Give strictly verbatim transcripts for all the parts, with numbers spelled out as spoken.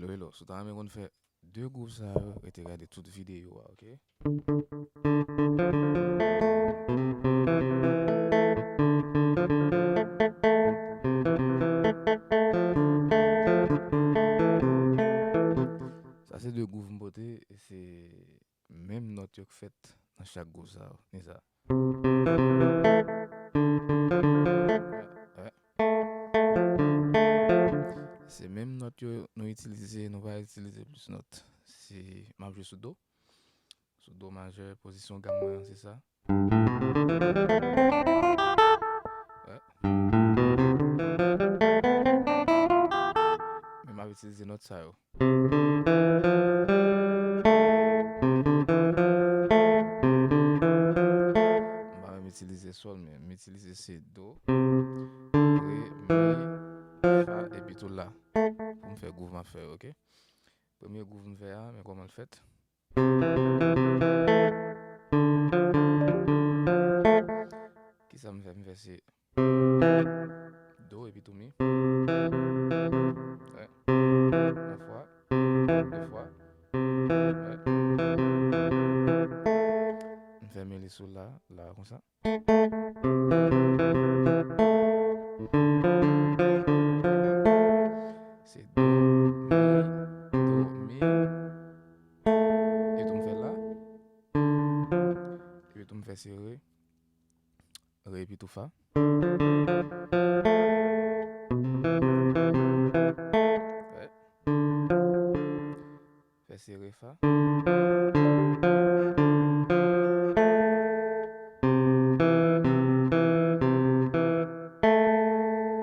Relo, si w ta renmen konn fè de gwouv sa yo, rete gade tout videyo a, oke? Sa se de gwouv m pote, e se menm nòt yo k fèt nan chak gwouv sa yo. Ni sa. Se menm nòt yo nou itilize, nou pa itilize plis nòt. Si m ap jwe sou do, sou do majè, pozisyon gam mwen an, se sa. Wè. Men m ap itilize nòt sa yo. M pa menm itilize sòl, men m itilize se do, re, mi, fa, epi tou la. Pou m fè gwouv m ap fè yo, oke? Premye gwouv m fè a, men kòman l fèt. Kisa m fè? M fè se do epi tou mi. Wè. Yon fwa, de fwa. Wè. M fèmen li sou la, la konsa. Se do, mi, do, mi. Epi tou m fè la. Epi tou m fè se re. Re epi tou fa. Wè. Fè se re fa.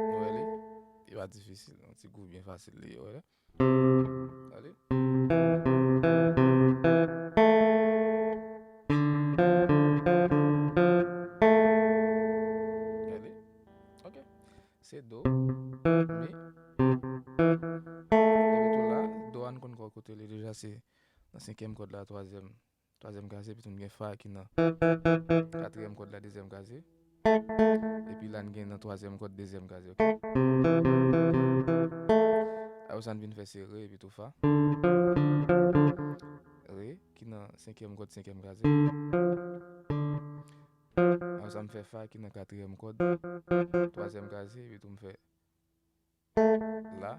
Nou wè li? Li pa difisil, yon ti gwouv byen fasil li ye, wè. Gade. Gade. Ok. Se do, mi. Epi tou la, do a n konn kote li deja, se nan senkyèm kòd la, twazyèm, twazyèm kaze, epi tou n gen fa ki nan katriyèm kòd la, dezyèm kaze. Epi la n gen nan twazyèm kòd, dezyèm kaze, ok? Apre sa n vin fè se re, epi tou fa. Re, ki nan senkyèm kòd, senkyèm kaze. Apre sa m fè fa ki nan katriyèm kòd, twazyèm kaze, epi tou m fè la,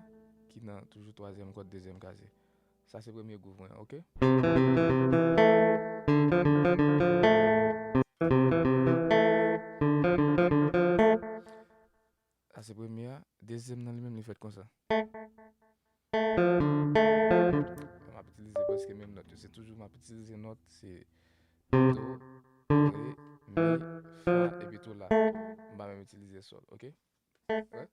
ki nan toujou twazyèm kòd, dezyèm kaze. Sa se premye gwouv mwen, ok? Sa se premye a. Dezyèm nan li menm, li fèt konsa. M ap itilize prèske menm nòt yo. Se toujou m ap itilize nòt, se do, re, mi, fa, epi tou la. M pa menm itilize sòl, ok? Wè.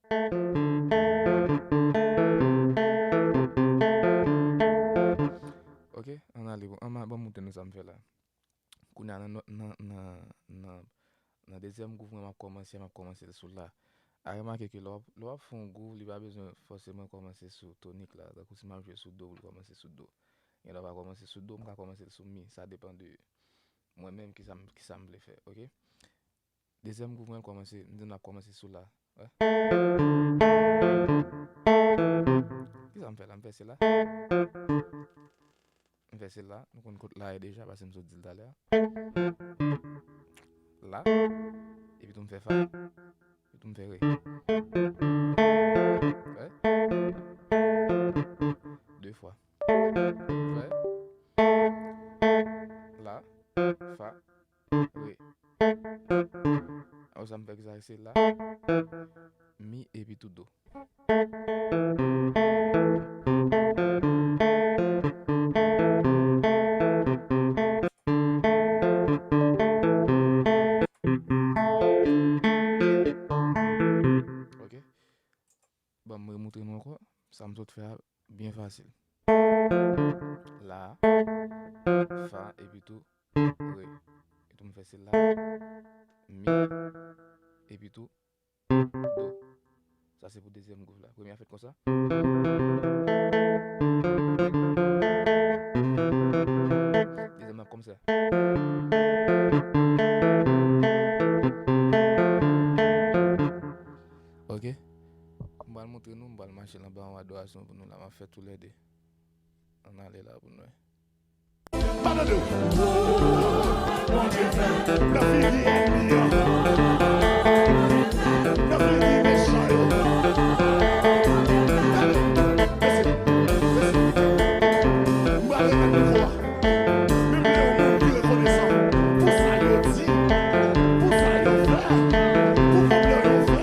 Ok, ann ale, bon, ann, ban m montre nou sa m fè la. Kounye a nan, nan, nan, nan, nan, nan dezyèm gwouv mwen, m ap kòmanse, m ap kòmanse l sou la. A remake ke lè w ap, lè w ap fè yon gwouv, li pa bezwen fòseman kòmanse sou tonik la. Tankou si m ap jwe sou do, pou l kòmanse sou do. Gen lè w pa kòmanse sou do, m ka kòmanse l sou mi. Sa depann de mwen menm, kisa m, kisa m vle fè, ok? Dezyèm gwouv mwen kòmanse, m di nou ap kòmanse sou la. Wè. Kisa m fè la? M fè se la. M fè se la. Nou konn kot la ye deja, paske m sot di l talè a. La. Epi tou m fè fa. Epi tou m fè re. Wè. De fwa. Wè. La. Fa. Re. Apre sa, m fè ki sa, se la, mi, epi tou do. Ok. Ban m remoutre nou ankò. Sa m sot fè a byen fasil. La, fa, epi tou, re. Epi tou m fè se la, mi, epi tou, do. Sa se pou dezyèm gwouv la. Premye a fèt konsa. Dezyèm nan kòmsi. Ok. M pral montre nou, m pral mache l anba yon adorasyon pou nou la. M ap fè toulède. Ann ale la pou n wè. Pa tande w. Bondye fè nan figi ènmi an. Nan figi mechan yo. Tande, mesye, mesye. M pral remèt mikwo a. Menm lè yon moun ki rekonesan pou sa yo di, pou sa yo fè, pou kòb yo fè,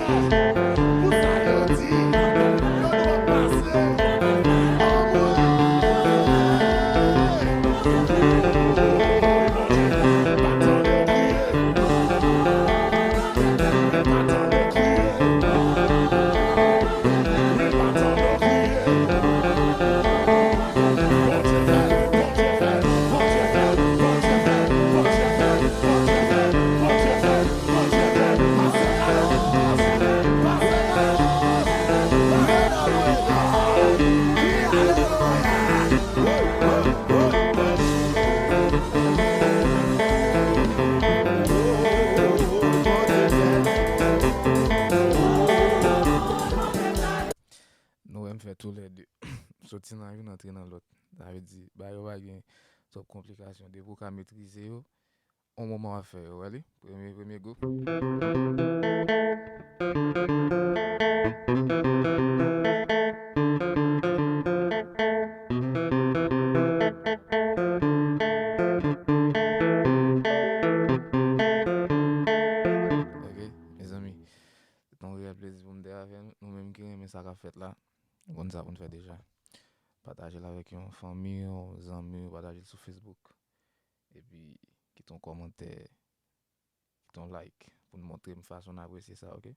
pou sa yo di, yo dwe pase. Anmwey! Nou wè m fè toulède. Soti nan youn, antre nan lòt. Sa vle di, bagay yo pa gen twòp konplikasyon. Depi w ka metrize yo, yon moman w ap fè yo. Wè li? Premye, premye gwoup. Ok, mezanmi. Se t on reyèl plezi pou m te avè nou, nou menm ki renmen sa k ap fèt la. Nou konn sa pou n fè deja. Pataje l avèk yon fanmi, yon zanmi, pataje l sou Facebook. Epi, kite yon kòmantè, kite yon like pou n montre m fason n apresye sa, ok?